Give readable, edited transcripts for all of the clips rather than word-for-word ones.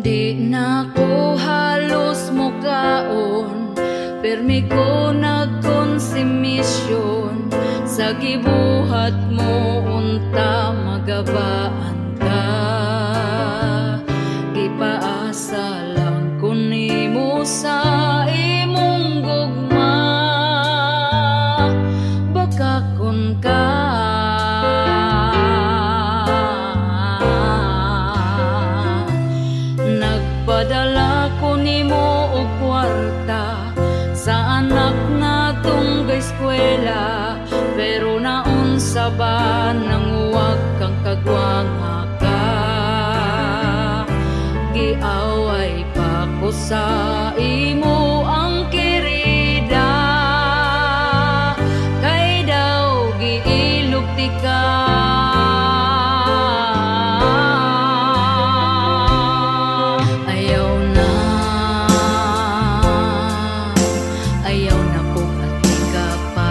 Di na ko halos mukaon, permi ko nagkonsumisyon. Sa gibuhat mo unta magabaan ka. Gipaasa lang ko nimo sa imong gugma. Baka kun ka. Nagpadala ko nimo og kwarta sa anak natong eskwela, pero naunsa ba nanguwag kang kagwanga ka? Giaway pa ko sa imo ang kirida, kay daw giilog ti ka. Ayaw na, ayaw na kog atika pa.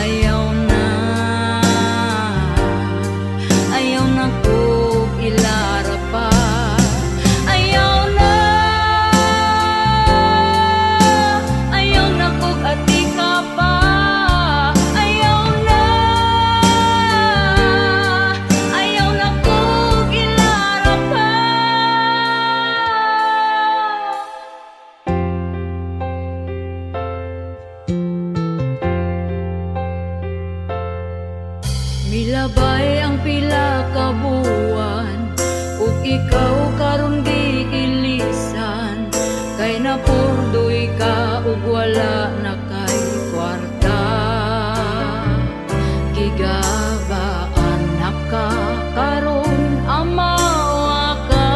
Ayaw na, ayaw na kog ilara pa. Ayaw na, ayaw na kog atika pa. Ayaw na, ayaw na kog ilara pa. Milabay ang pila ka buwan ug ikaw karon giilisan, kay napurdoy ka ug wala na kay kwarta. Gigabaan na ka karon amawa ka,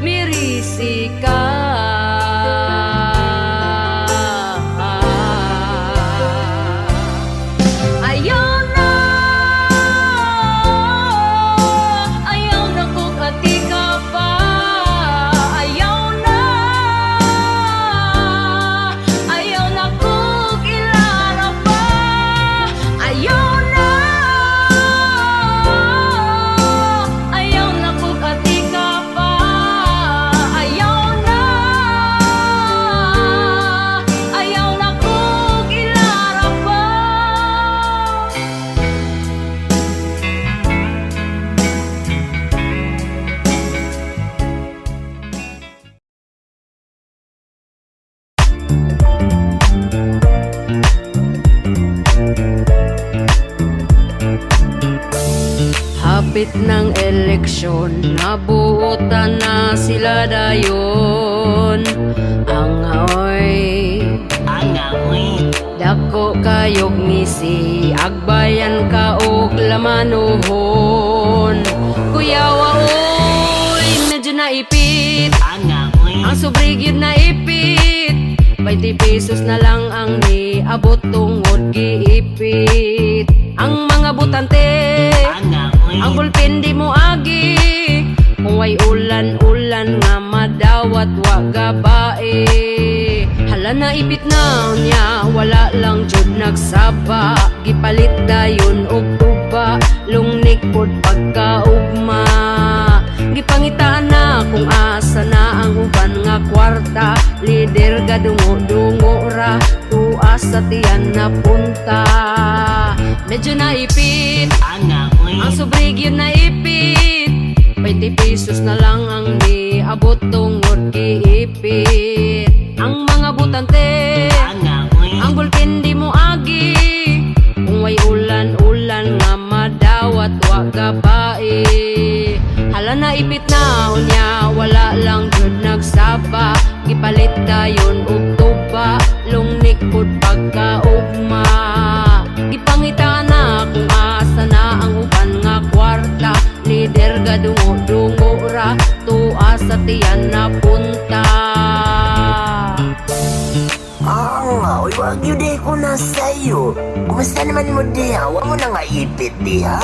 mirisi ka. Ayaw na, ayaw na kog atika pa. Ayaw na, ayaw na kog ilara pa. Ayaw na, ayaw na kog atika pa. Ayaw na, ayaw na kog ilara pa. Hapit ng eleksyon, nabuotan na sila dayon. Angaoy, Angaoy. Dako kayog ngisi, agbayan ka og lamanuhon. Kuyawa oy, medyo naipit. Angaoy. Ang sobre gyud naipit. 20 pesos na lang ang niabot tungod giipit. Ang mga butante, Angaoy. ang ballpen di mo agi. Kung way ulan-ulan nga madawat wa gabae. Hala, naipit na niya, wala lang jud nagsaba. Gipalit dayon og tuba, lungnik pod pagkaugma. Gipangitaan na kung asa na ang uban nga kwarta. Lider gadungo-dungo ra, tuas sa tiyan na punta. Medyo naipit, Angaoy. ang sobre gyud naipit. 20 pesos na lang ang niabot tungod giipit. Ang mga butante, Angaoy. ang ballpen di mo agi. Kung way ulan-ulan nga madawat wa gabae. Hala, naipit na unya, wala lang jud nagsaba. Gipalit dayon og tuba, lungnik pod pagkaugma. Gipangita na kung asa na ang uban nga kwarta. Lider gadungo-dungo ra, tuas sa tiyan na punta. Angaoy, wag yun eh ko na sa'yo. Kumusta naman mo diha? Wa mo na nga ipit diha?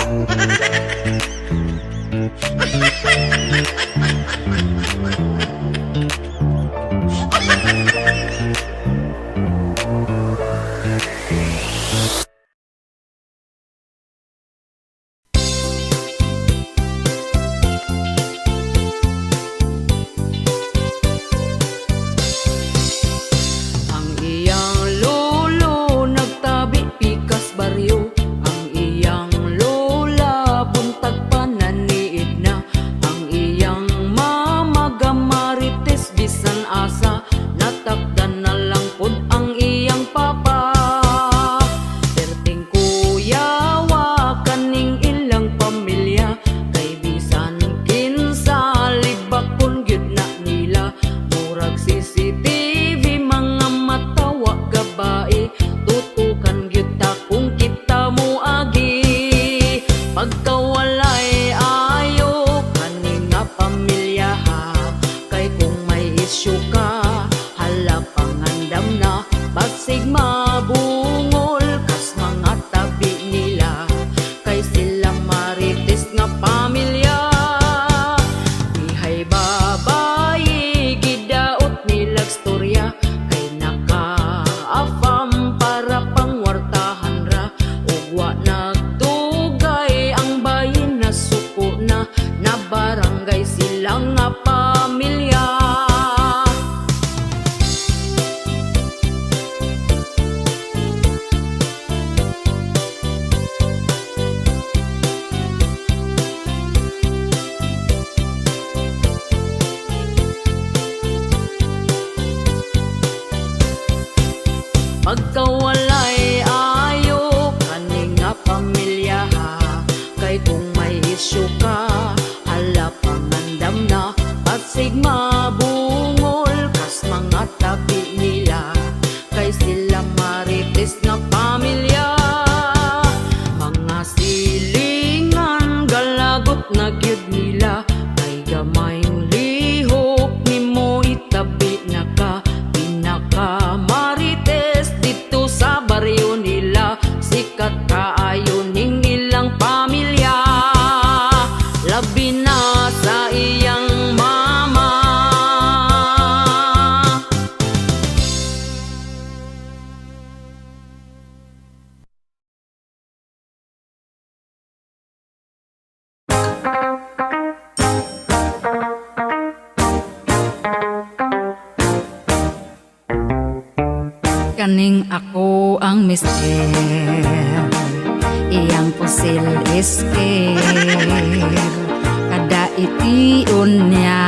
Ako ang mister, iyang pusil isker. Kada ition niya,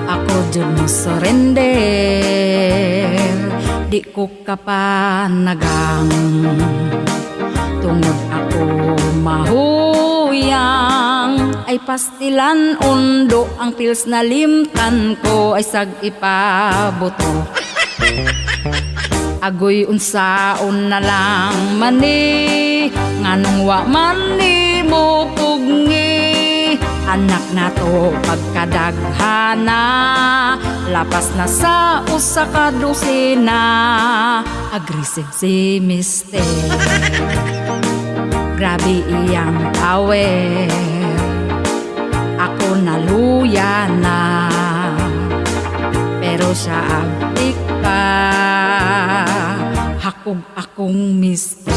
ako jud mo surrender. Di ko kapanagang tungod ako mahuyang. Ay pastilan undo ang pills na limtan ko, ay sag ipabuto. Agoy, unsaon na lang mani, nganong wa man ni mo pugngi? Anak na to pagkadaghana, lapas na sa 1 ka dosena. Aggressive si mister, grabe iyang power. Ako naluya na, pero siya abtik pa. Hakog akong mister.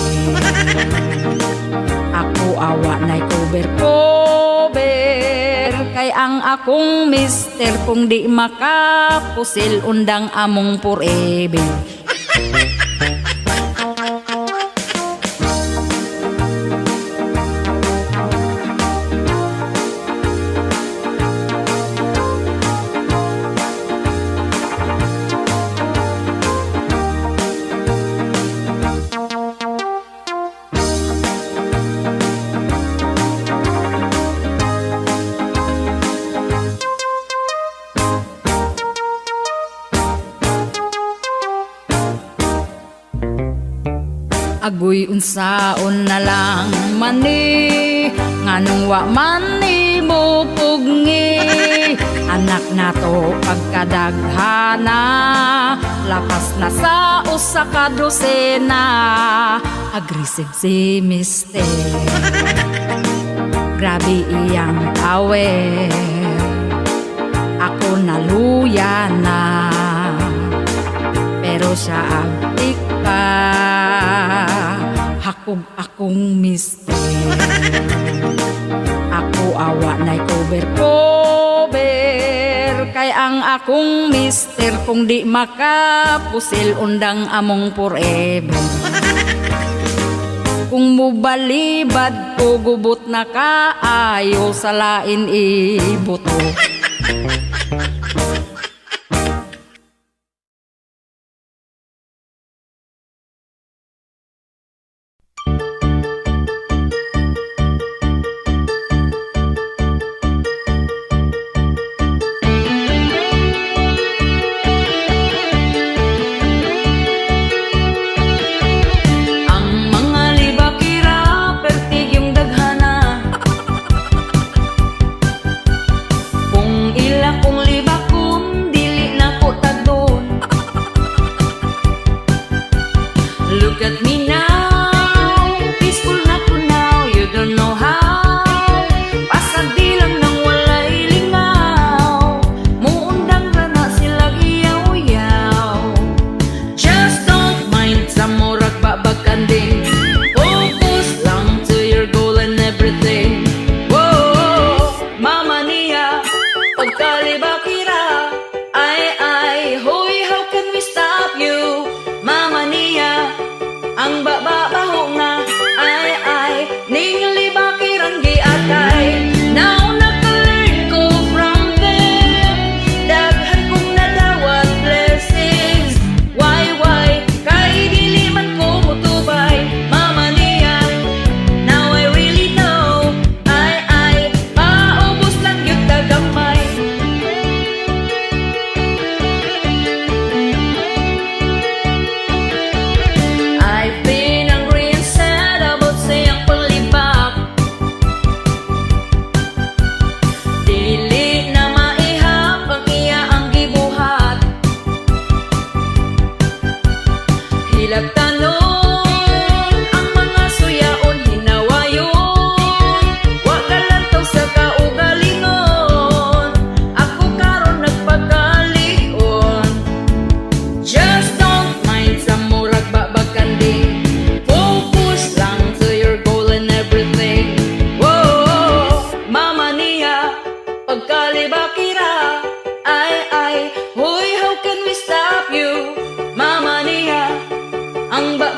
Ako awa na'y cover cover, kay ang akong mister kung di makapusil, undang among forever. Agoy, unsaon na lang mani, nganong wa man ni mo pugngi? Anak na to pagkadaghana, lapas na sa 1 ka dosena. Aggressive si mister, grabe iyang power. Ako naluya na, pero siya abtik pa. Hakog akong mister. Ako awa na'y cover cover, kay ang akong mister kung di makapusil, undang among forever. Kung mubalibad ko, gubot na kaayo sa lain ibuto. Ang mga libakira, pertig yung daghana. Kung ila kong libakon, dili na ko tagdon. Look at me now, peaceful na ko now, you don't know how. Pasagdi lang nang walay lingaw, muundang ra na sila iyaw-yaw. Just don't mind sa murag babag kanding. Focus lang to your goal and everything. Whoa, mama niya, pagkalibakira. Ay, ay, hoy, how can we stop you? Mama niya, ang baba.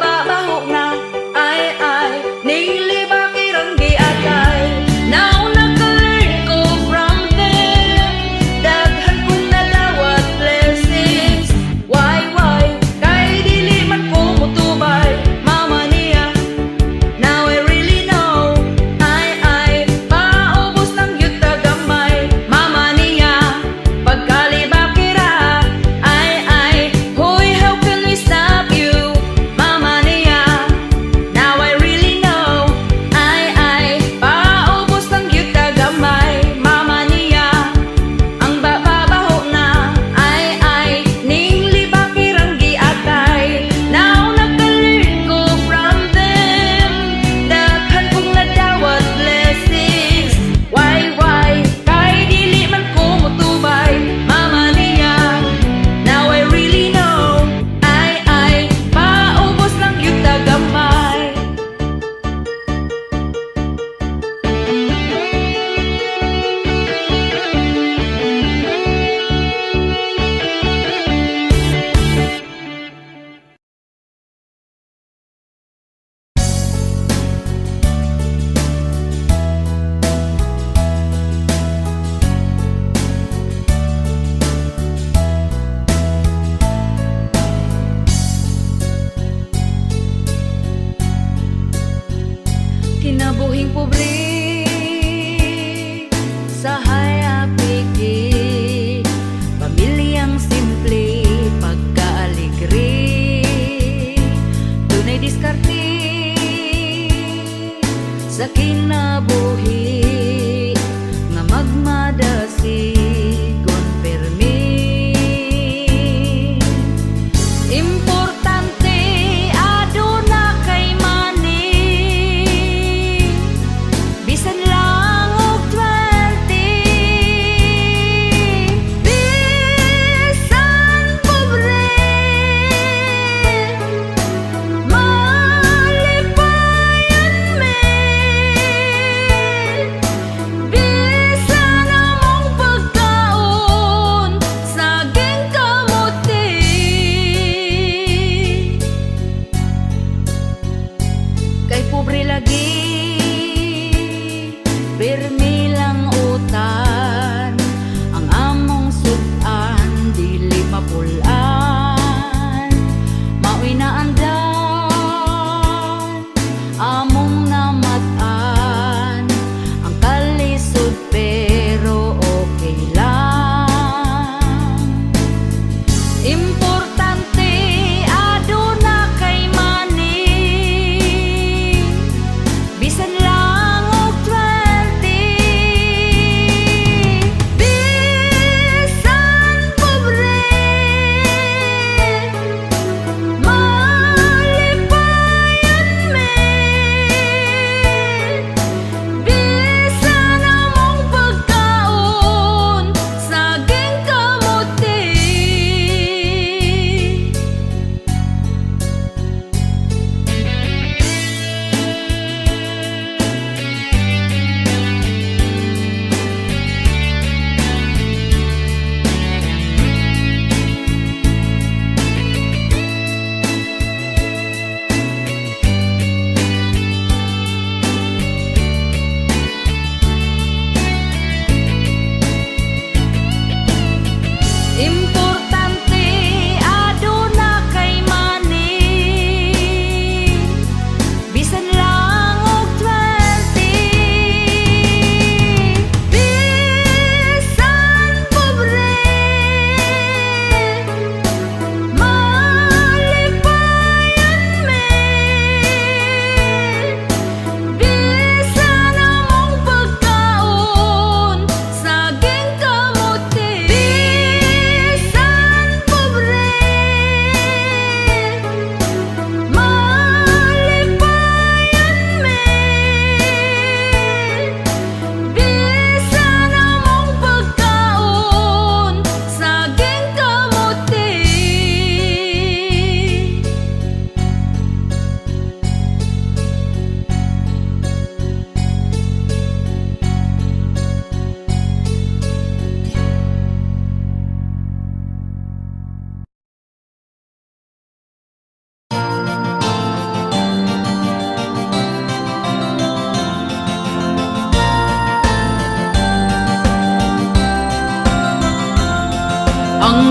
babaho na. Ay, ay, ning libaki rang giatay. Now naka-learn ko from them. Daghan kong nadawat blessings. Why? Kay dili man ko mutubay. Mama niya. Now I really know. Ay, ay, paubos lang gyud ta gamay. Mama niya. Pagkalibakira. Ay, ay, hoy, how can we stop you? Mama niya. Now I really know. Ay, ay, paubos lang gyud ta gamay. Mama niya. Ang babaho na. Ay, ay, ning libakirang giatay. Now naka-learn ko from them. Daghan kong nadawat blessings. Why? Kay dili man ko mutubay. Mama niya. Now I really know. Ay, ay, paubos lang gyud ta gamay. Kinabuhing pobre sa hayapiki. Pamilyang simple, pagkaaligre. Dunay diskarte sa kinabuhi nga magmadasigon permi. Importante aduna kay money. Bisan lang og 20. Bisan pobre, malipayan mi. Bisan among pagkaon.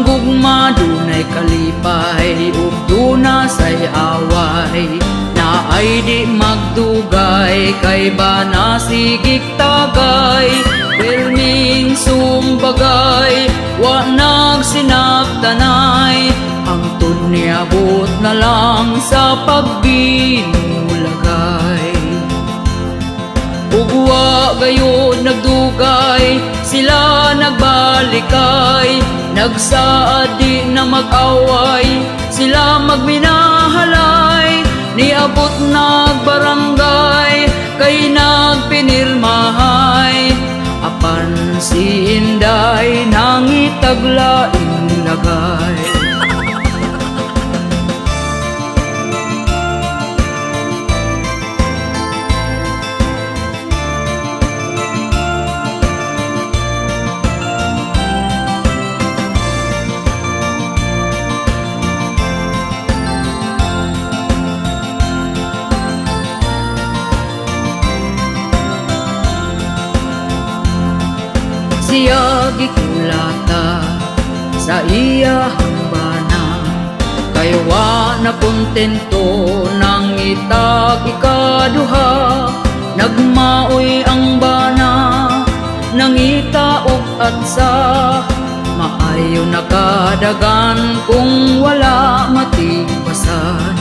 Ang gugma dunay kalipay ug duna say away, naay di magdugay kay bana sigig tagay. Pirming sumbagay, wa nagsinabtanay, hangtod niabot na lang sa pagbinulagay. Ug wa gayud nagdugay, sila nagbalikay. Nagsaad di na mag-away, sila magminahalay. Niabot nagbarangay, kay nagpinirmahay. Apan si Inday nangitag laing lagay. Siya gikulata sa iyahang bana, kay wa na kontento nangitag ikaduha. Nagmaoy ang bana, nangita og atsa. Maayo nakadagan kung wala matigbasan.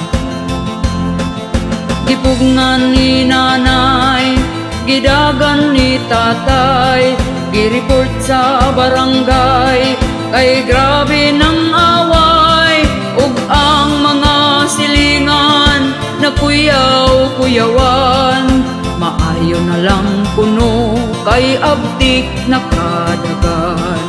Gipugngan ni nanay, gidagan ni tatay, gireport sa barangay kay grabe ng away. Ug ang mga silingan nakuyaw-kuyawan. Maayo na lang kuno kay abtik nakadagan.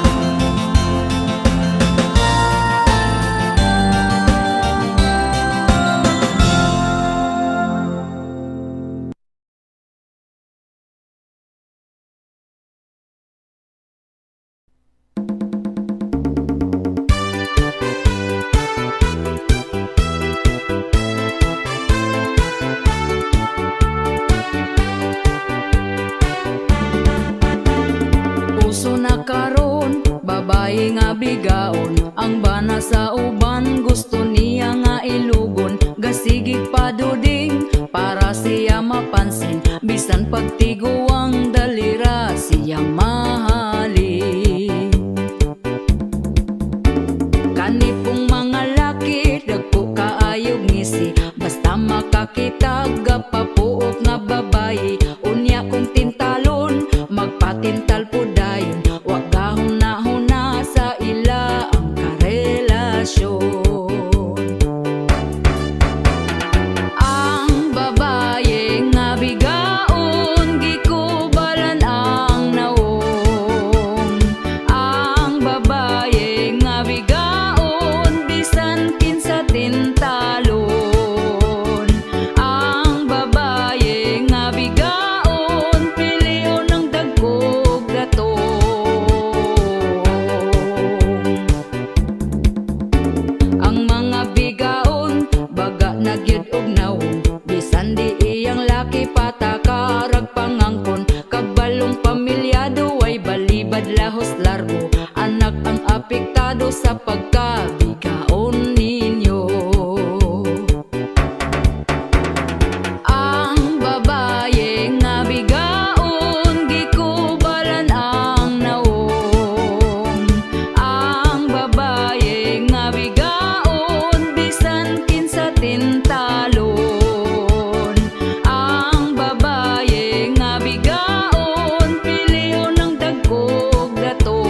Uso na karon babae nga bigaon. Ang bana sa uban gusto niya nga ilugon. Gasigig paduding para siya mapansin. Bisan pagtiguang dalira siyang mahalin. Kani pong mga laki dagko kaayog ngisi. Basta makakita gapapuok nga babae. Unya kung tintalon magpatintal po dayon. Wa gahuna-huna sa ila ang karelasyon. Ang babae nga bigaon gikubalan ang nawong. Ang babae nga bigaon bisan kinsa tintalon. Ang babae nga bigaon pilion ang dagkog datong. Ang mga bigaon baga na gyud og nawong. Bisan di iyang laki patakarag pangangkon. Kabalong pamilyado way balibad lahos largo. Anak ang apektado sa pagkabigaon ninyo. Ang babae nga bigaon gikubalan ang nawong. Ang babae nga bigaon bisan kinsa tintalon. Ang babae nga bigaon pilion ang dagkog datong.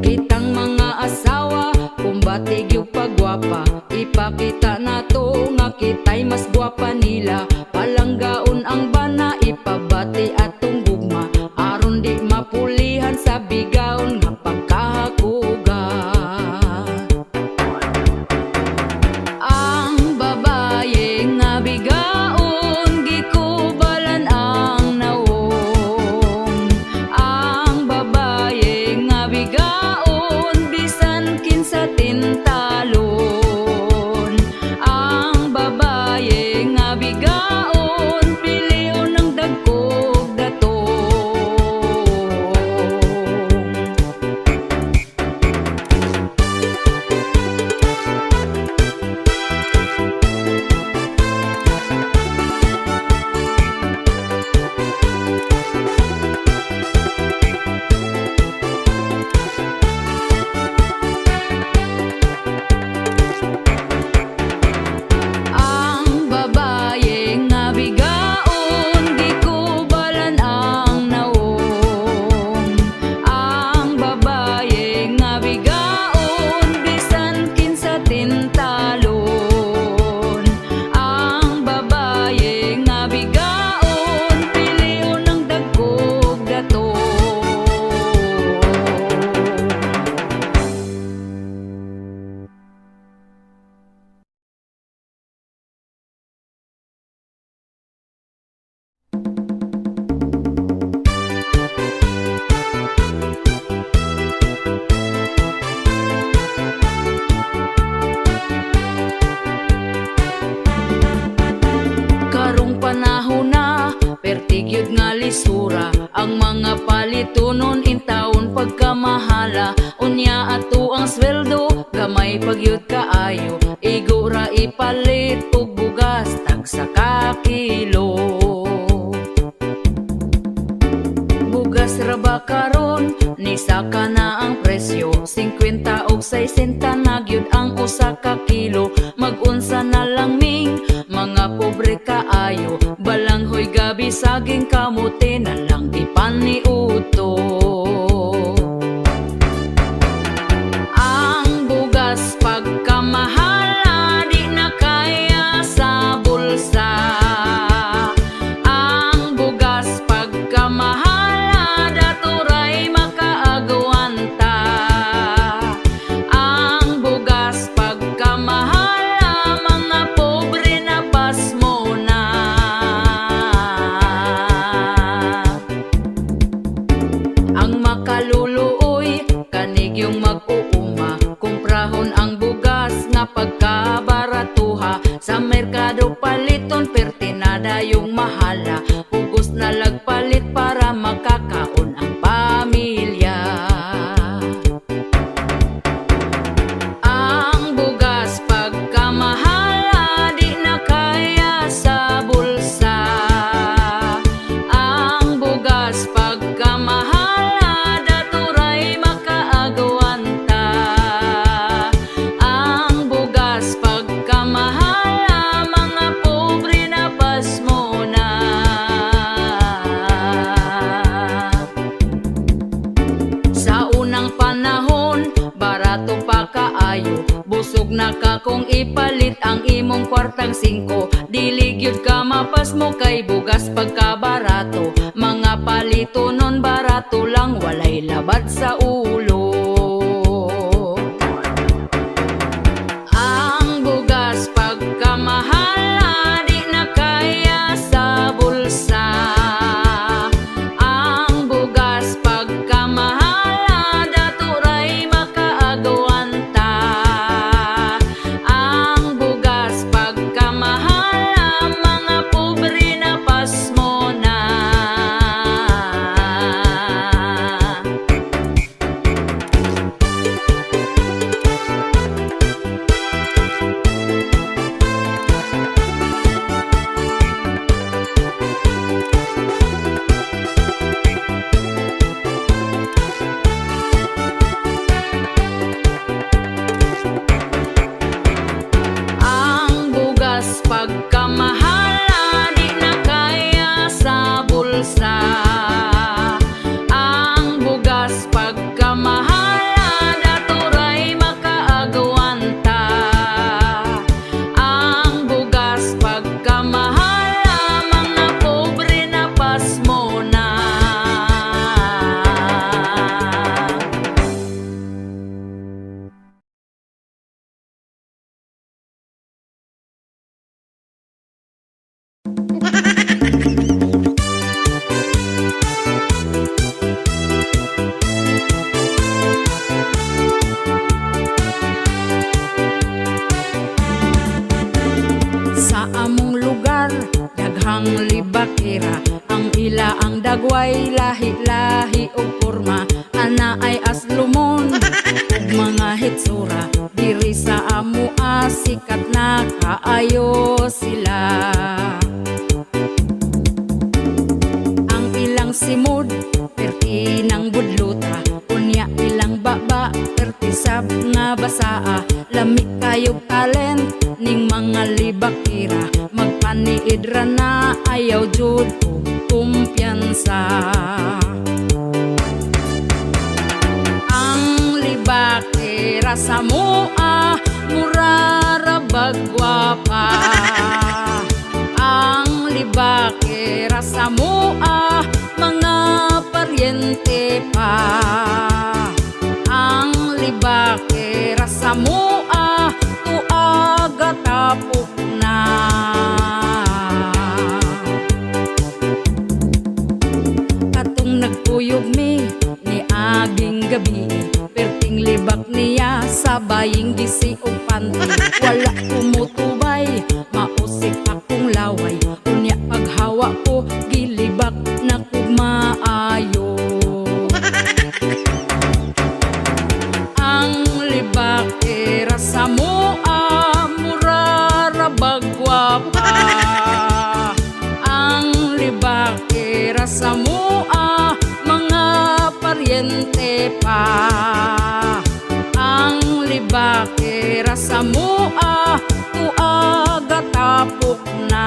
Kitang mga asawa kumbati gyud pagwapa. Ipakita nato nga kita'y mas gwapa nila. Palanggaon ang bana ipabati atong gugma. Aron di mapulihan sa bigaon nga pagkahakuga. Ang babae nga bigaon gikubalan ang nawong. Ang babae nga bigaon bisan kinsa tintalon. Ang babae nga bigaon pilion ang dagkog datong. Gamay pa gyud kaayo. Igo ra ipalit og bugas, tagsa ka kilo. Bugas ra ba karon, nisaka na ang presyo. 50 og 60 na gyud ang usa ka kilo. Mag-unsa na lang ming mga pobre kaayo? Balanghoy, gabi, saging, kamote na lang ipaniudto. Ang bugas pagkamahala, di na kaya sa bulsa. Ang bugas pagkamahala, dato ray makaagwanta. Ang bugas pagkamahala, mga pobre na pasmo na. Ang makaluluoy, kanigyong mag-uuma, kumprahon ang bugas nga pagkabaratuha. Sa merkado paliton, pertinada yung mahala. Pugos na lagpalit para makakaon ang pamilya. Ang bugas pagkamahala, di na kaya sa bulsa. Ang bugas pagkamahala, daturay makaagwanta. Ang bugas pagkamahala, mga pobre na pasmo na. Sa unang panahon, barato pa kaayo. Busog na ka kung ipalit ang imong kwartang 5. Dili gyud ka mapasmo kay bugas pagkabarato. Mga palito nun barato lang, walay labad sa ulo. Ang bugas pagkamahala, di na kaya sa bulsa. Ang bugas pagkamahala, daturay makaagwanta. Ang bugas pagkamahala, mga pobre na pasmo na. Ang bugas pagkamahala, di na kaya sa bulsa. Ang bugas pagkamahala, daturay makaagwanta. Ang bugas pagkamahala, mga pobre na pasmo na. Sa among lugar, daghang libakira. Ang ila ang dagway, lahi-lahi og porma. Ana ay aslumon ug mga hitsura. Diri sa amoa, sikat na kaayo sila. Ang ilang simod, perti ng budluta. Unya ilang baba, perti sab nga basaa. Lami kayog talent ning mga libakira. Magpaniid ra na, ayaw jud og kumpiyansa. Ang libakira sa mua, mura ra bagwapa. Ang libakira sa mua, mga paryente pa. Ang libakira sa mua, tuaga tapok na. Katong nagkuyog mi ni aging gabi, perting libak niya sa baying gisi og panty. Wala kumutubay, mausik akong laway. Unya paghawa ko, gilibak na kog maayo. Ang libakira Libakera sa mua, tuaga tapok na.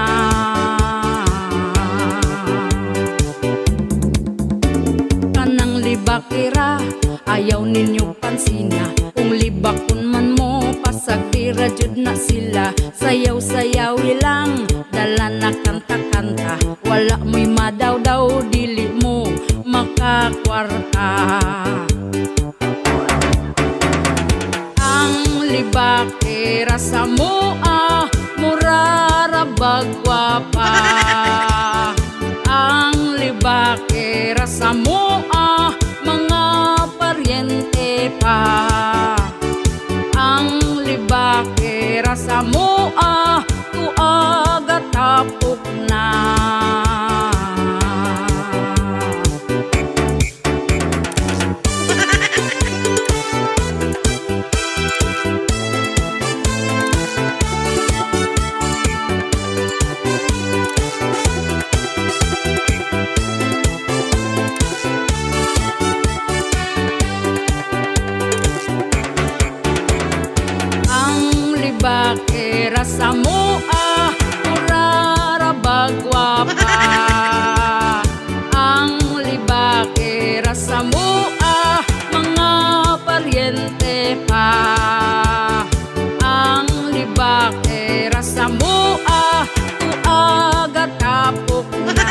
Kanang libakera, ayaw ninyo pansina. Kung libakon man mo, pasagtira jud na sila. Sayaw-sayaw lang, dala na kanta-kanta. Wala mo'y madaw-daw, dili mo makakwarta. Ang libakera sa mua, murarabag gwapa. Ang libakera sa mua, mga paryente pa. Ang libakera sa mua, tuaga tapok na. Ang libakera sa mua, murarabag gwapa. Ang libakera sa mua, mga paryente pa. Ang libakera sa mua, tuaga tapok na.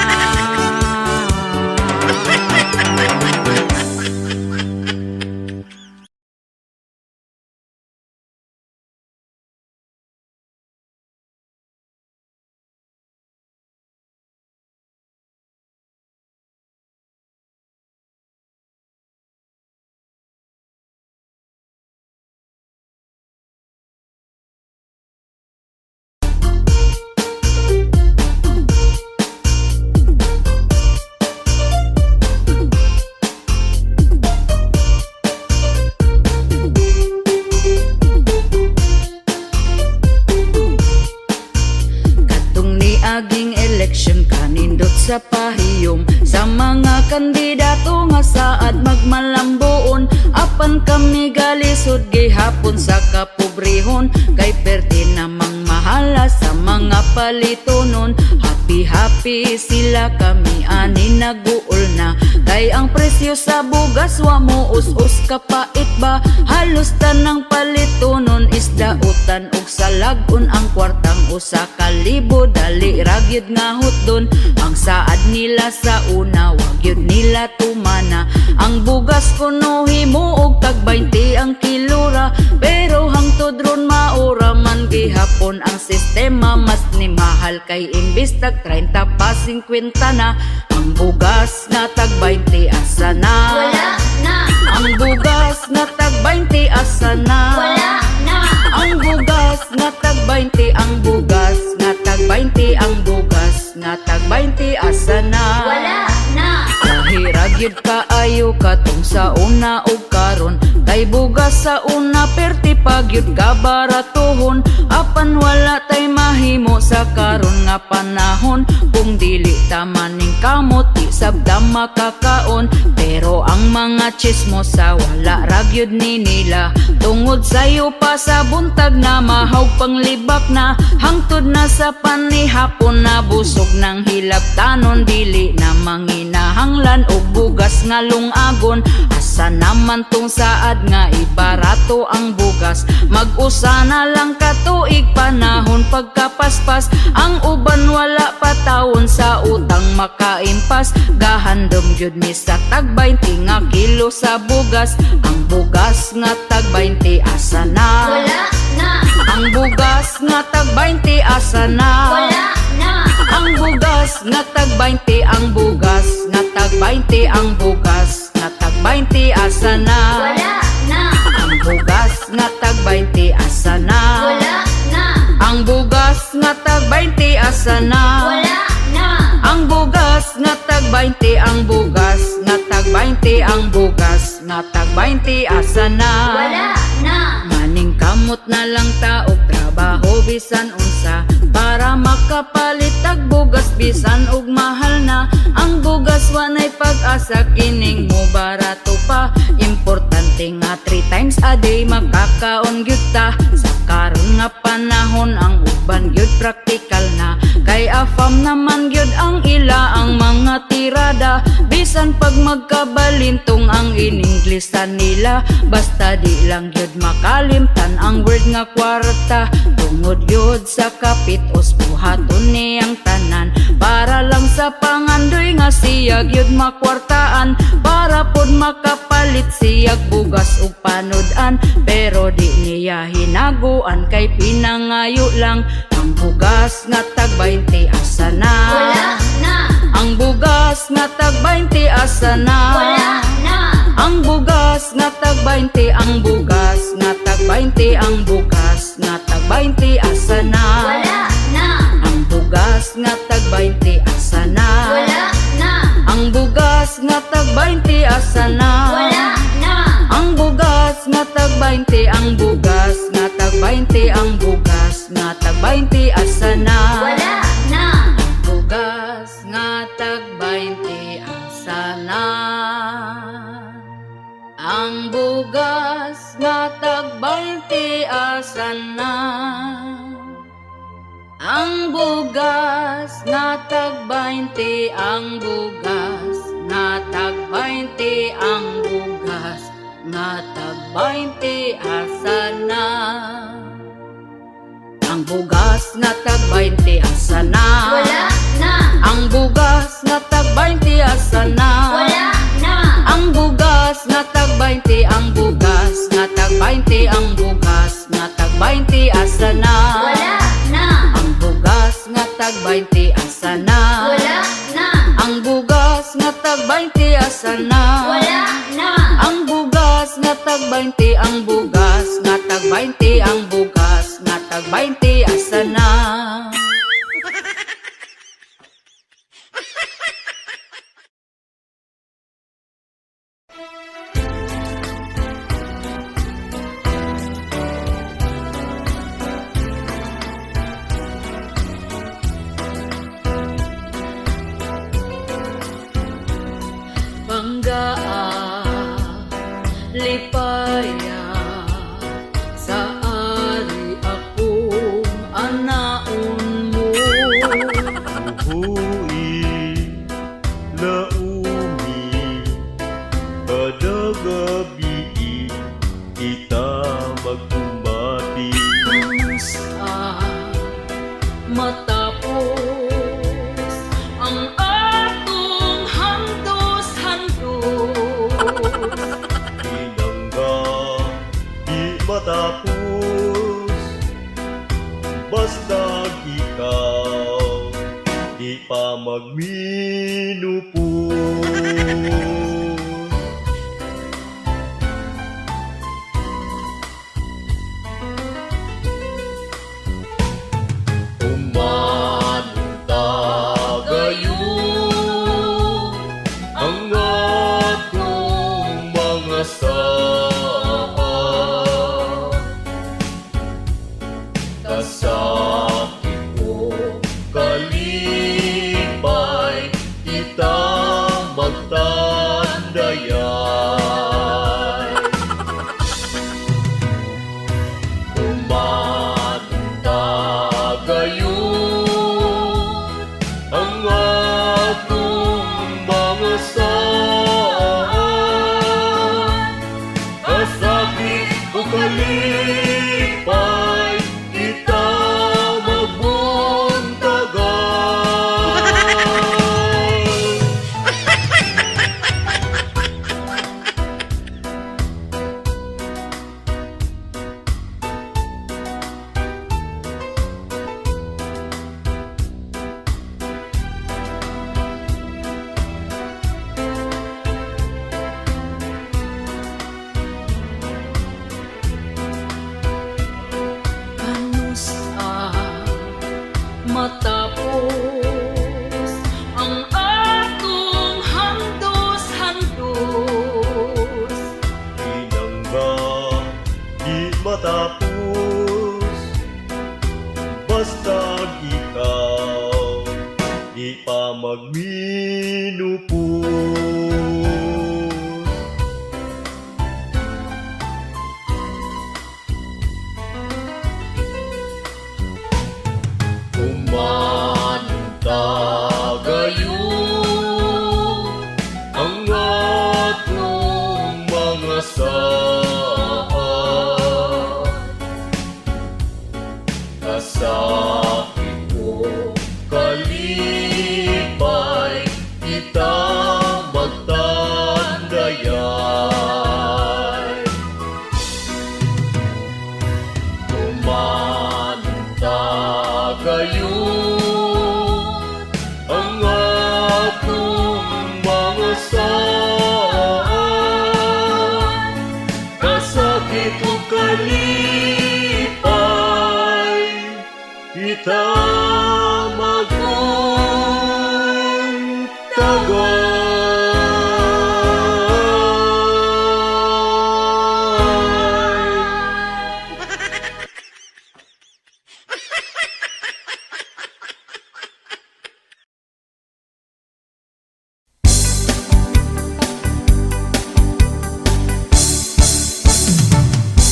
Katong niaging eleksyon kanindot sa pahiyom sa mga kandidato nga saad magmalambuon. Apan kami galisod gihapon sa kapobrehon, kay perti namang mahala sa mga palitonon. Happy happy sila, kami ani naguol na, kay ang presyo sa bugas wa mo us-us kapait ba. Halos tanang palitonon isdautan og salagon, ang kwartang 1,000 dali ra gyud nga hutdon. Ang saad nila sa una wa gyud nila tumana. Ang bugas kuno himuog tag 20 ang kilora, pero hangtod ron maura man gihapon ang sistema. Mas ni mahal kay imbis tag 30 pa 50 na. Ang bugas nga tag 20 asa na? Wala na. Ang bugas nga tag 20 asa na? Wala na. Ang bugas nga tag 20, ang bugas nga tag 20, ang bugas nga tag 20 asa na? Wala na. Kahira gyud kaayo katong sa una ug karon, kay bugas sa una perti pa gyud kabaratuhon. Apan wala tay mahimo sa karon nga panahon, kung dili ta maning kamot di sabda makakaon. Pero ang mga chismosa wala ra gyud ni nila, tungod sayo pa sa buntag na mahaw panglibak na. Hangtod na sa panihapon na busog ng hilabtanon, dili na manginahanglan og bugas nga lungagon. Asa naman tong saad nga ibarato ang bugas, mag-usa na lang katuig panahon pagkapaspas. Ang uban wala pa taon sa utang makaimpas, gahandom gyud mi sa tag 20 nga kilo sa bugas. Ang bugas nga tag 20 asa na? Wala na. Ang bugas nga tag 20 asa na? Wala na. Ang bugas nga tag 20, ang bugas nga tag 20, ang bugas nga tag 20 asa na? Wala na. Ang bugas nga tag 20 asa na? Wala na. Ang bugas nga tag 20 asa na? Wala na. Ang bugas nga tag 20, ang bugas nga tag 20, ang bugas nga tag 20 asa na? Wala na. Maning Maningkamot na lang ta og trabaho bisan unsa para makapalit og bugas bisan og mahal na ang bugas. Wanay pag-asa kining mo barato pa. Importante nga three times a day makakaon gyud ta. Sa karon nga panahon, ang uban gyud praktikal na, kay afam naman gyud ang ila ang mga tirada. Bisan pag magkabalintong ang ininglisan nila, basta di lang gyud makalimtan ang word nga kwarta. Tungod gyud sa kapitos, buhaton niyang tanan para lang sa pangandoy nga siya gyud makwartaan, para pod makapalit siyag bugas ug panudan. Pero di niya hinaguan kay pinangayo lang. Ang bugas nga tag 20, asa na? Wala na. Ang bugas nga tag 20, asa na? Wala na. Ang bugas nga tag 20, ang bugas nga tag 20, ang bugas nga tag 20, asa na? Wala na. Ang bugas nga tag 20, asa na? Wala na. Ang bugas nga tag 20, asa na? Wala na. Ang bugas nga tag 20, ang bugas nga tag 20, ang bugas nga tag 20, asa na? Wala na. Bugas nga tag 20, asa na? Ang bugas nga tag 20, asa na? Ang bugas nga tag 20, ang bugas nga tag 20, ang bugas nga tag 20, asa na? Ang bugas nga tag 20, asa na? Wala na. Ang bugas nga tag 20, asa na? Wala na. Ang bugas nga tag 20, ang bugas nga tag 20, ang bugas nga tag 20, asa na? Wala na. Ang bugas nga tag 20, asa na? Wala na. Ang bugas nga tag 20, asa na? Wala na. Ang bugas nga tag 20, ang bugas nga tag 20, ang bugas nga tag 20, asa na? Panggaa, lipaya, sa ari akong anaon mo. Uhui, laumi, kada gabi kita magkumbati. Sa matapos ang atong handos-handos. Pinangga, di matapos, basta ikaw di pa magminupos. Umanong gayon ang atong mga saa. Kasakit o kalipay, kita magtandayay. Umanta gayon ang atong mga saan. Kasakit o kalipay, kita magminupos. Kumanta gayon ang atong mga saad, kasakit o kalipay, kita magtandayay. Kumanta gayon ang atong mga saad, kasakit o kalipay, kita magkuntagay.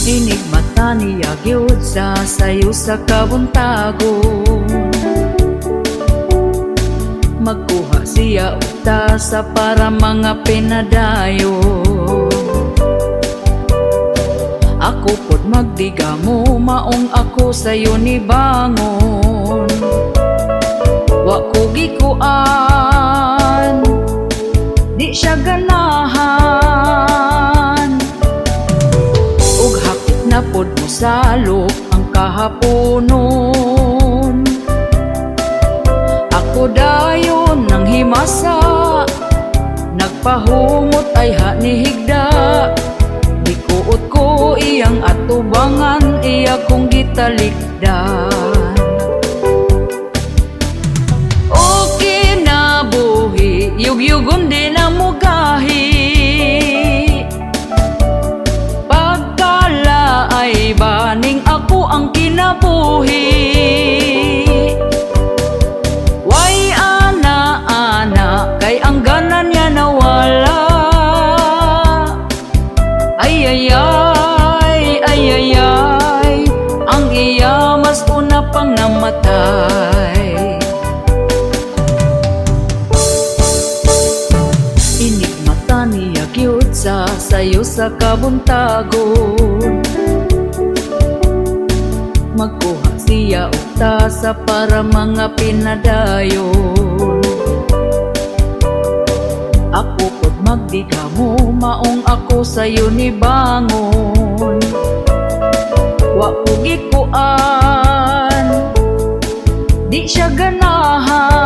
Inigmata niya gyud sa sayo sa kabuntagon. Magkuha siya og tasa para mga pinadayon. Ako pod magdigamo, maong ako sayo ni bangon. Wa ko gikuan, di siya ganahan. Ug hapit na pod mosalop ang kahaponon. Ako dayon nang himasa, nagpahumot ay ha ni higda. Gikuot ko iyang atubangan, iya kong gitalikdan. O kinabuhi, yugyugon di na mugahi. Pagkala ay baning ako ang kinabuhi. Way ana ana, kay ang gana niya nawala. Ay ay ay, ay ay ay, ang iya mas una pang namatay. Inigmata niya gyud sa sayo sa kabuntagon. Magkuha siya og tasa para mga pinadayon. Ako pod magdigamo, maong ako sayo ni bangon. Wa ko gikuan, di siya ganahan.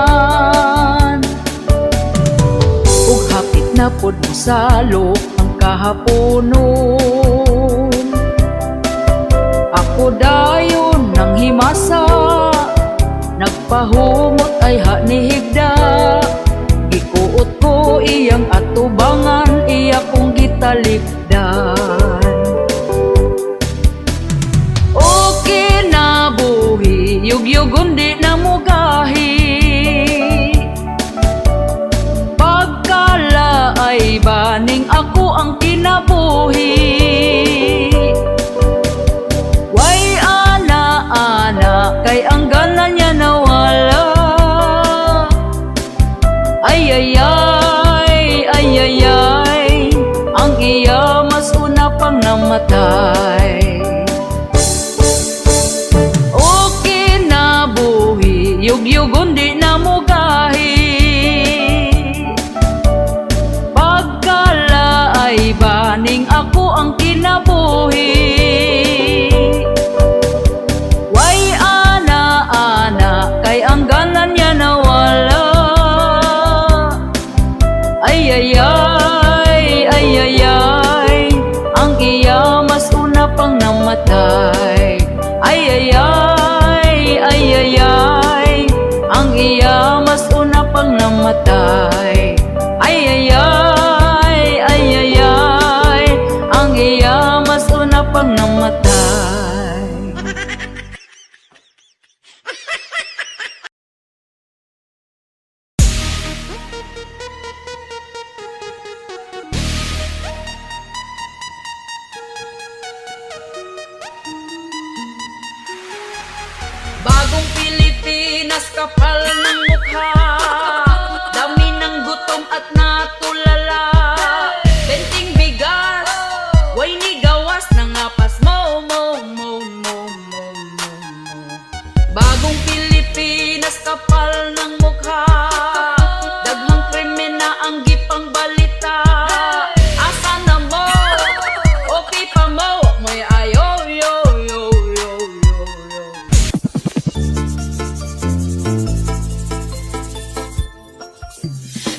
Ug hapit na pod mosalop ang kahaponon. Ako dayon nang himasa, nagpahumot ay ha ni higda. Gikuot ko iyang atubangan, iya kong gitalikdan. O kinabuhi, yugyugon di na mugahi. Pagkala ay baning ako ang kinabuhi. Way ana ana, kay ang gana niya nawala. Ay ay ay, ay ay ay, ang iya mas una pang namatay. O kinabuhi, yugyugon di na mugahi. Pagkala ay baning ako ang kinabuhi. Way ana ana, kay ang gana niya nawala. Ay ay ay, ay ay ay, ang iya mas una pang namatay. Ay ay ay, ay ay ay, ang iya mas una pang namatay. Ay ay ay, ay ay ay, ang iya mas una pang namatay. Bagong Pilipinas, kapal ng mukha. Dami ng gutom at natulala. Benteng bigas, way ni gawas. Nangapas mo, mo, mo, mo, mo, mo, mo. Bagong Pilipinas, kapal ng mukha. Daghang krimen na ang gipang balita. Asa na mo? Okay pa mo? Mo'y ayo, yo, yo, yo, yo, yo.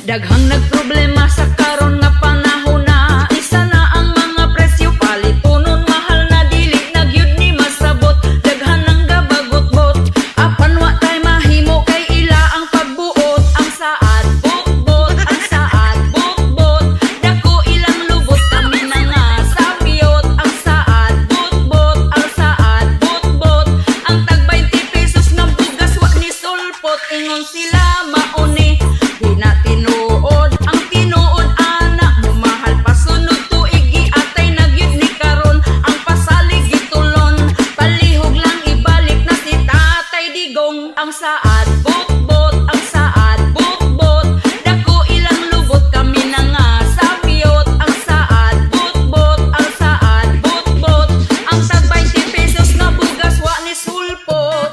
Daghang nagproblema sa karon nga panahon na. Isa na ang mga presyo, palitunon mahal na, dili na gyud ni masabot. Daghan ang gabagot-bot, apan wa tay mahimo kay ila ang pagbuot. Ang saad bot-bot, ang saad bot-bot, dako ilang lubot, kami na nga sapiyot. Ang saad bot-bot, ang saad bot-bot, ang tag 20 pesos ng bugas wa ni sulpot. Ingon sila mauni, di na tinuod. Ang tinuod ana mumahal pa sunod tuig, giatay na gyud ni karon. Ang pasalig gitulon, palihog lang ibalik na si Tatay Digong. Ang saad bot-bot, ang saad bot-bot, dako ilang lubot, kami na nga sapiyot. Ang saad bot-bot, ang saad bot-bot, ang tag 20 pesos nga bugas wa ni sulpot.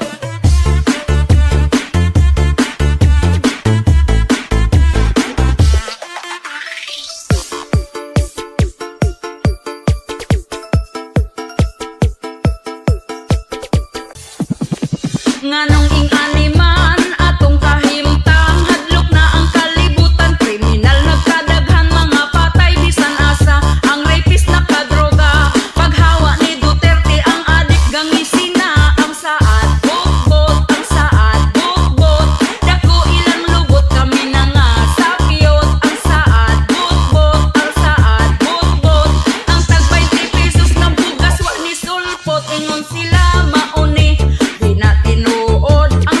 Nganong ing-ani man atong kahimtang, hadlok na ang kalibutan, kriminal nagkadaghan, mga patay bisan asa, ang rapist nakadroga, paghawa ni Duterte ang adik gangisina. Ang saad bot-bot, ang saad bot-bot, dako ilang lubot, kami na nga sapiyot. Ang saad bot-bot, ang saad bot-bot, ang tag 20 pesos ng bugas wa ni sulpot. Ingon sila mauni, di na tinuod. Ang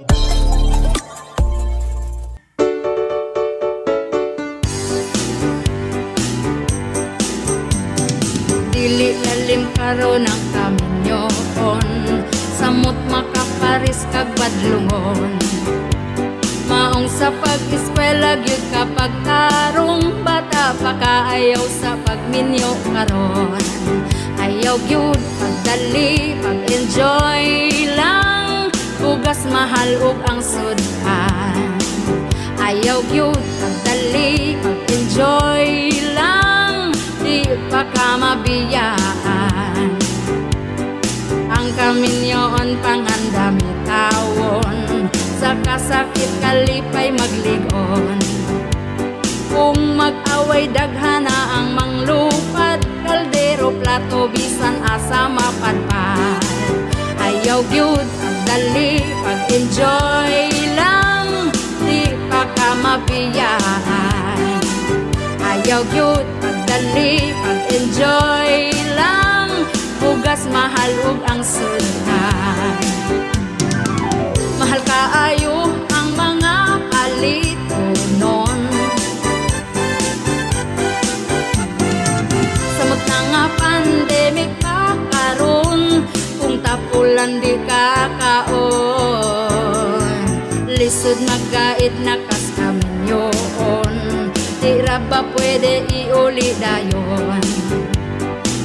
Dili lalim karon ang kaminyoon, samot makaparis kag badlungon. Maong sa pag-eskwela gyud kapag tarong, bata pa kaayaw sa pagminyo karon. Ayaw gyud pagdali, pag-enjoy lang. Bugas mahal ug ang sudan. Ayaw gyud pagdali, pag-enjoy lang. Di pa ka mabiyaan. Ang kaminyoon pangandami tawon. Sa kasakit kalipay magligon. Kung mag-away daghana ang manglupad. Kaldero, plato, bisan asa mapadpad. Ayaw gyud pagdali, pag-enjoy lang. Di pa ka mabiyaan. Ayaw gyud pagdali, pag-enjoy lang. Bugas mahal ug ang sudan. Mahal kaayo ang mga palitonon. Samot na nga pandemic pa karon, kung tapulan di ka kaon. Lisod maggaid na kas kaminyoon. Di ra ba pwede iuli dayon?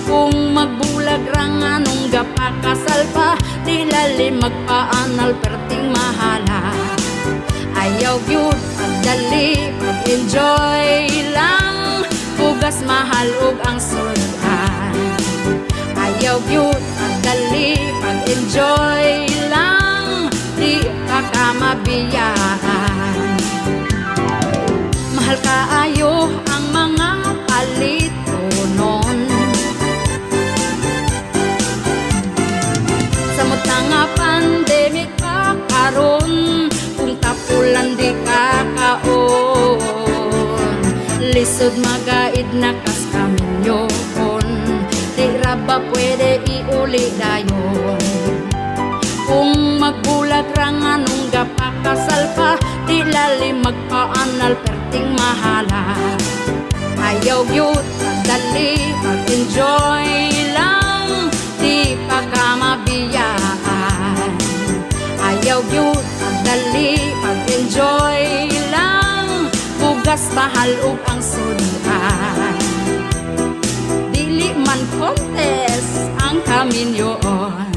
Kung magbulag ra nganong gapakasal pa? Di lali magpaanal perting mahala. Ayaw gyud pagdali, pag-enjoy lang. Bugas mahal ug ang sudan. Ayaw gyud pagdali, pag-enjoy lang. Di pa ka mabiyaan. Mahal kaayo ang mga palitonon. Samot na nga pandemic pa karon, kung tapulan di ka kaon. Lisod magaid na kas kaminyoon. Di ra ba pwede iuli dayon? Kung magbulag ra nganong gapakasal pa? Di lali magpaanal perting mahala. Ayaw gyud pagdali, pag-enjoy lang. Di pa ka mabiyaan. Ayaw gyud pagdali, pag-enjoy lang. Bugas mahal ug ang sudan. Dili man contest ang kaminyoon.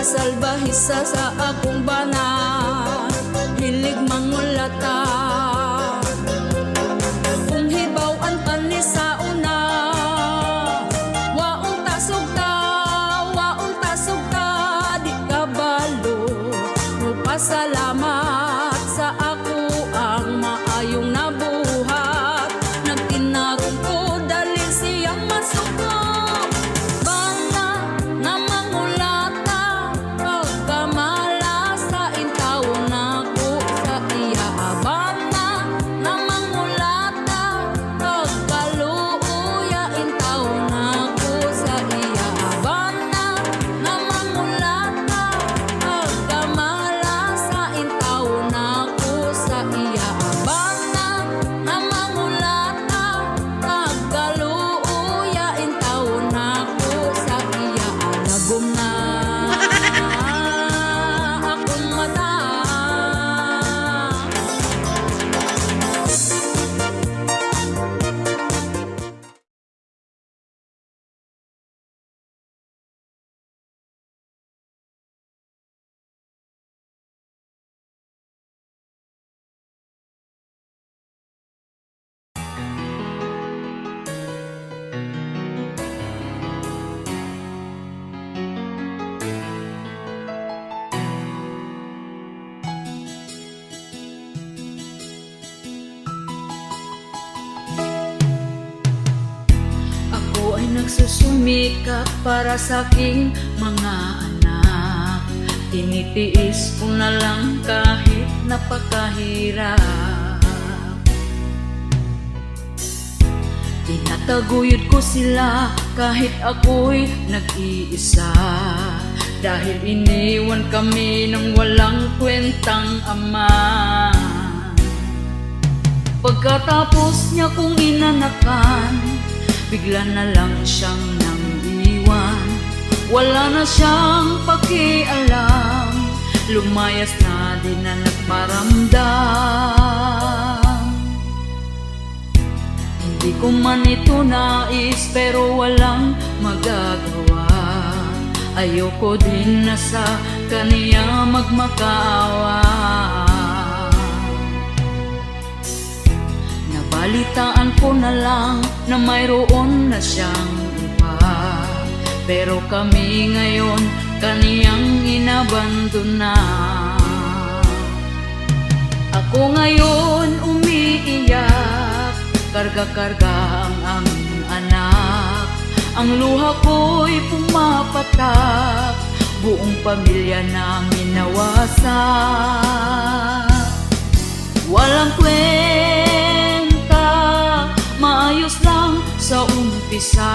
Pagkasalbahisa sa akong bana, hilig mangulata. Kung hibaw-an pa ni sa una, waong tasugta, waong tasugta. Di ka balo pasalamat sa ako ang maayong nabuhat. Nagtinarong ko dali siyang masuko. Bana nga mangulata, pagkamala sa intawo nako sa iya. Bana nga mangulata, pagkaluoya intawo nako sa iya. Bana nga mangulata, pagkamala sa intawo nako sa iya. Bana nga mangulata, pagkaluoya intawo nako sa iya. Nagum na akong mata. Ako ay nagsusumikap para sa aking mga anak. Tinitiis ko na lang kahit napakahirap. Tinataguyod ko sila kahit ako'y nag-iisa, dahil iniwan kami ng walang kwentang ama. Pagkatapos niya kong inanakan, bigla na lang siyang nang-iwan. Wala na siyang pakialam, lumayas na di na nagparamdam. Hindi ko man ito nais pero walang magagawa. Ayoko din na sa kaniya magmakaawa. Nabalitaan ko na lang na mayroon na siyang iba, pero kami ngayon kaniyang inabandona. Ako ngayon umiiyak, karga-karga ang aming anak. Ang luha ko'y pumapatak, buong pamilya namin nawasak. Walang kwenta, maayos lang sa umpisa,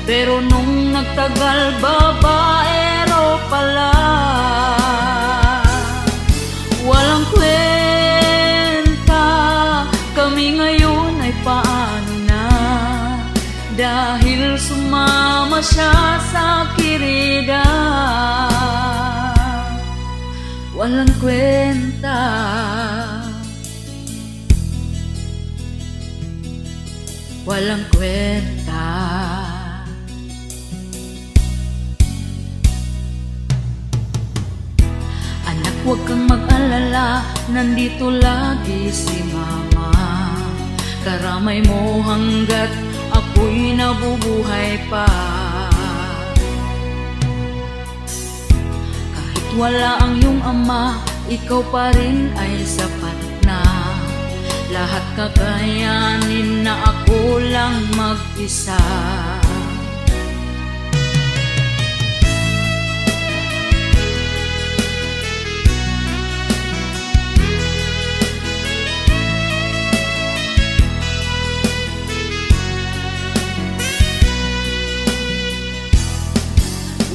pero nung nagtagal babaero pala. Walang kwenta, kami ngayon ay paano na, dahil sumama siya sa kirida. Walang kwenta. Walang kwenta. Anak, huwag kang mag-alala, nandito lagi si Mama. Karamay mo hanggat ako'y nabubuhay pa. Kahit wala ang iyong ama, ikaw pa rin ay sapat na. Lahat kakayanin na ako lang mag-isa.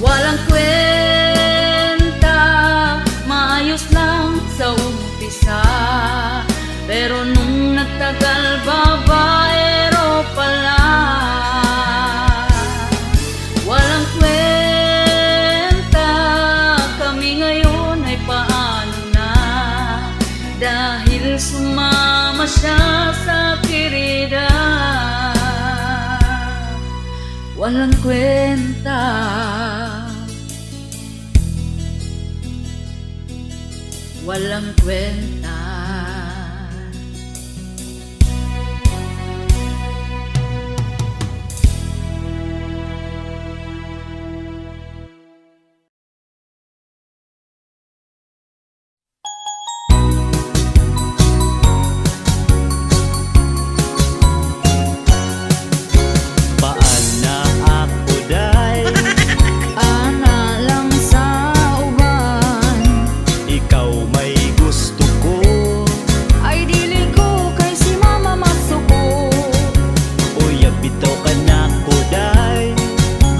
Walang kwenta, maayos lang sa umpisa, pero nung nagtagal babaero pala. Walang kwenta, kami ngayon ay paano na, dahil sumama siya sa kirida. Walang kwenta. Walang kwenta. Paan na ako day? Ana lang sa uban. Ikaw may gusto ko. Ay, dili ko kay si mama masuko. Uyab bitaw ka na ko day.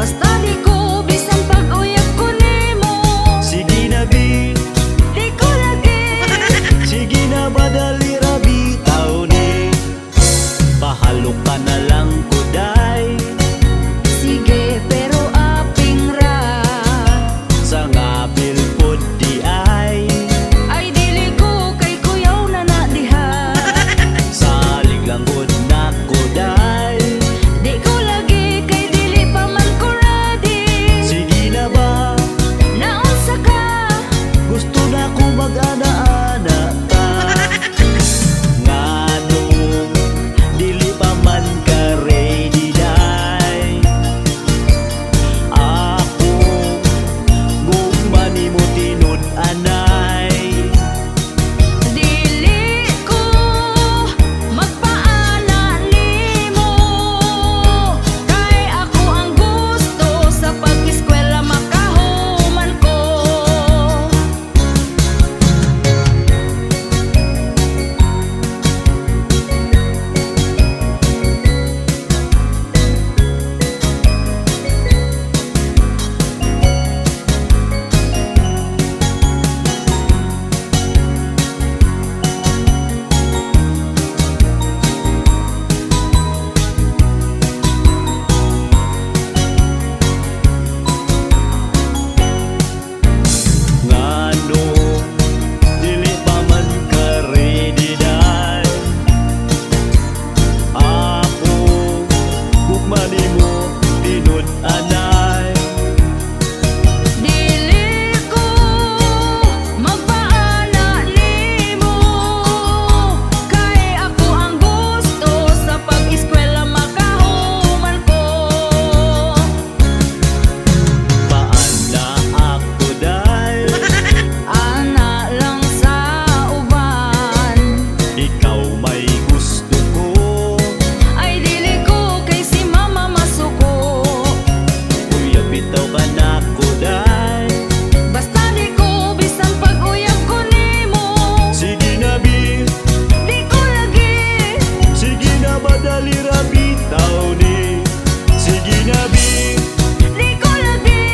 Basta di ko bisan pag-uyab ko nimo. Sige na bi. Di ko lagi. Sige na badali ra bitaw ni. Pahalo ka na lang ko day. Sige, pero aping ra. Sa ngabil pod di ay. Ay, dili ko kay kuyaw na na diha. Salig lang gud na ko day. Di ko lagi kay dili pa man ko ready. Sige na ba? Naunsa ka? Gusto na ko mag-ana-ana ka. Nganong dili pa man ka ready day? Ako gugma nimo tinud-anay. Dili ko magpaana nimo kay ako ang gusto sa pag-eskwela makahuman ko. Nganong dili pa man ka ready day? Ako gugma nimo tinud-anay. Dili ko magpaana nimo kay ako ang gusto sa pag-eskwela makahuman ko. Paan na ako day? Ana lang sa uban. Ikaw may gusto ko. Ay, dili ko kay si mama masuko. Uyab bitaw ka na ko day. Basta di ko bisan pag-uyab ko nimo. Sige na bi. Di ko lagi. Sige na badali ra bitaw ni. Sige na bi. Di ko lagi.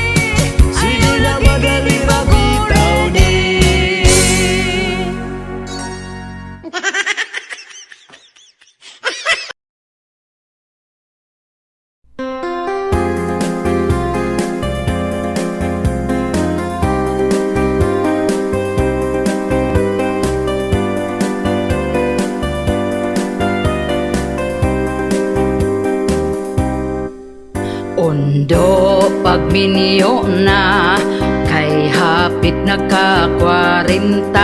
Sige Ayaw na lagi kay madali di pa ra ko bitaw ready. ni. Ondo, pagminyo na kay hapit nagka-40.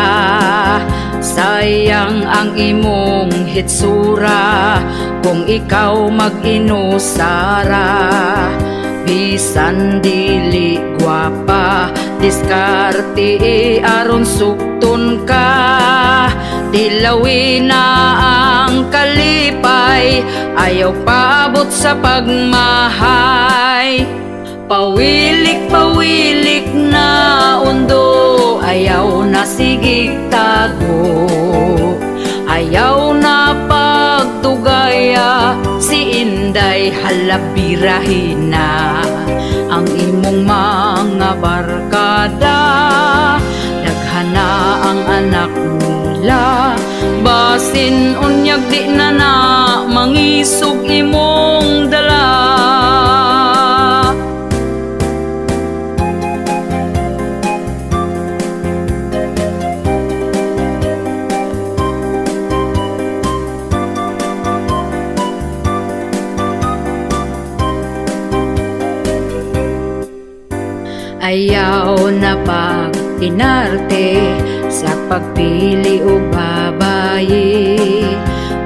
Sayang ang imong hitsura kung ikaw mag-inusara. Bisan dili gwapa, diskarte aron sukton ka. Dilawi na ang kalipay, ayaw paabot sa pagmahay. Pawilik, pawilik na, undo, ayaw na sigig tago. Ayaw na pagdugaya, si Inday halabirahin na ang imong mga barkada. Daghana ang anak nila, basin unyag di na na mangisog imong dala. Ayaw na pag inarte. Sa pagpili og babaye.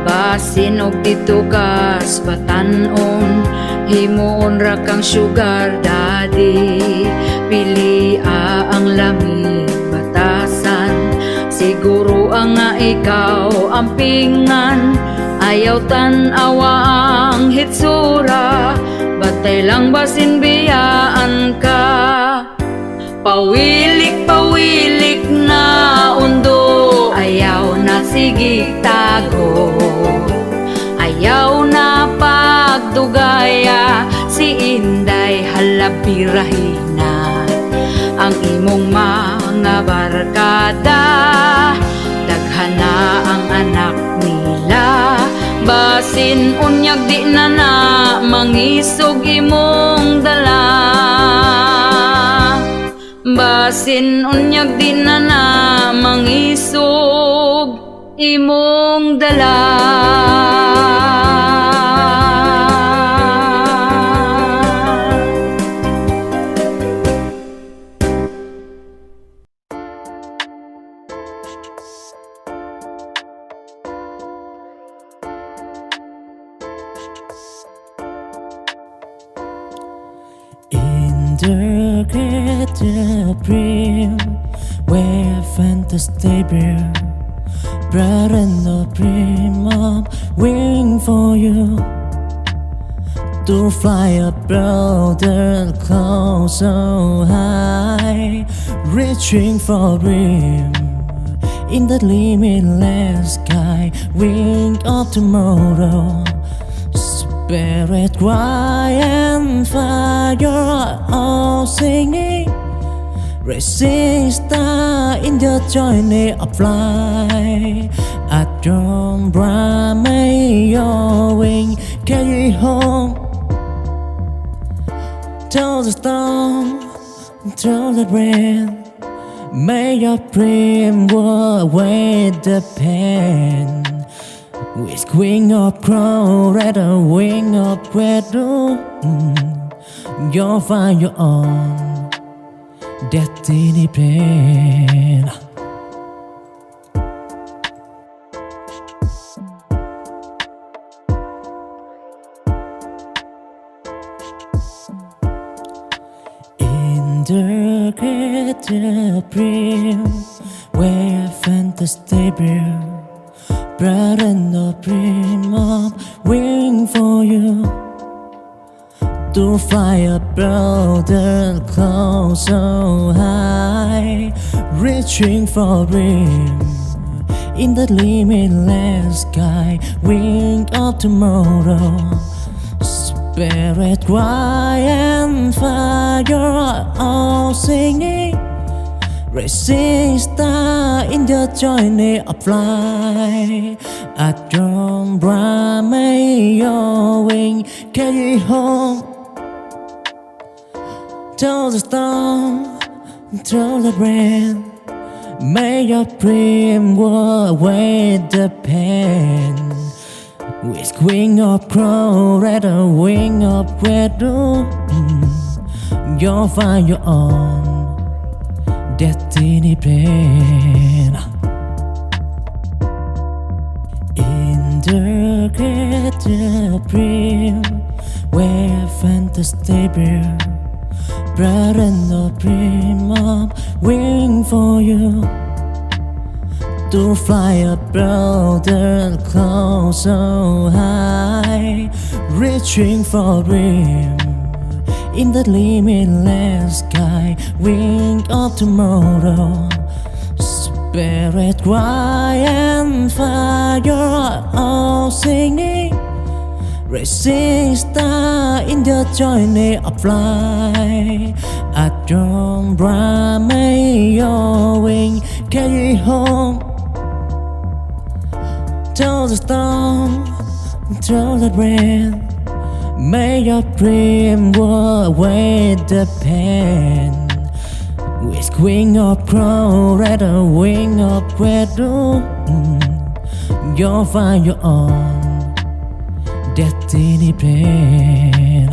Basin og didto kas batan-on, himuon ra kang sugar daddy. Pilia ang lami batasan. Siguro ang nga ikaw ang pingan. Ayaw tan-awa ang hitsura. Batay lang basin biyaan ka. Pawilik, pawilik na, undo. Ayaw na sige tago. Ayaw na pagdugaya. Si Inday halabirahina. Ang imong mga barkada, daghan na ang anak nila. Basin unyag di na na mangisog imong dala. Basin unyag di na na mangisog imong dala. In the great dream where fantasy bear bright and the dream of wing for you to fly above the clouds so high, reaching for dream in the limitless sky, wing of tomorrow. Spirit, cry and fire, all singing. Racing star in the journey of life. At your bright, may your wing carry home. Through the storm, through the rain. May your dream walk away the pain. With wing of crow, red a wing of red, you'll find your own destiny plan. In the great dream where fantasy bear bright and the dream of wing for you to fly above the clouds so high, reaching for dream in the limitless sky, wing of tomorrow. Spirit, cry and fire, all singing. Racing star in the journey of life. At your bright, may your wing carry home. Through the storm, through the rain. May your dream walk away the pain. With wing of crow, red a wing of red, you'll find your own destiny plan. In the great dream where fantasy bear bright and the dream of wing for you to fly above the clouds so high, reaching for dream in the limitless sky, wing of tomorrow. Spirit, cry and fire, all singing. Racing star in the journey of life. At your bright, may your wing carry home. Through the storm, through the rain. May your dream walk away the pain. With wing of crow, red a wing of red, you'll find your own destiny plan.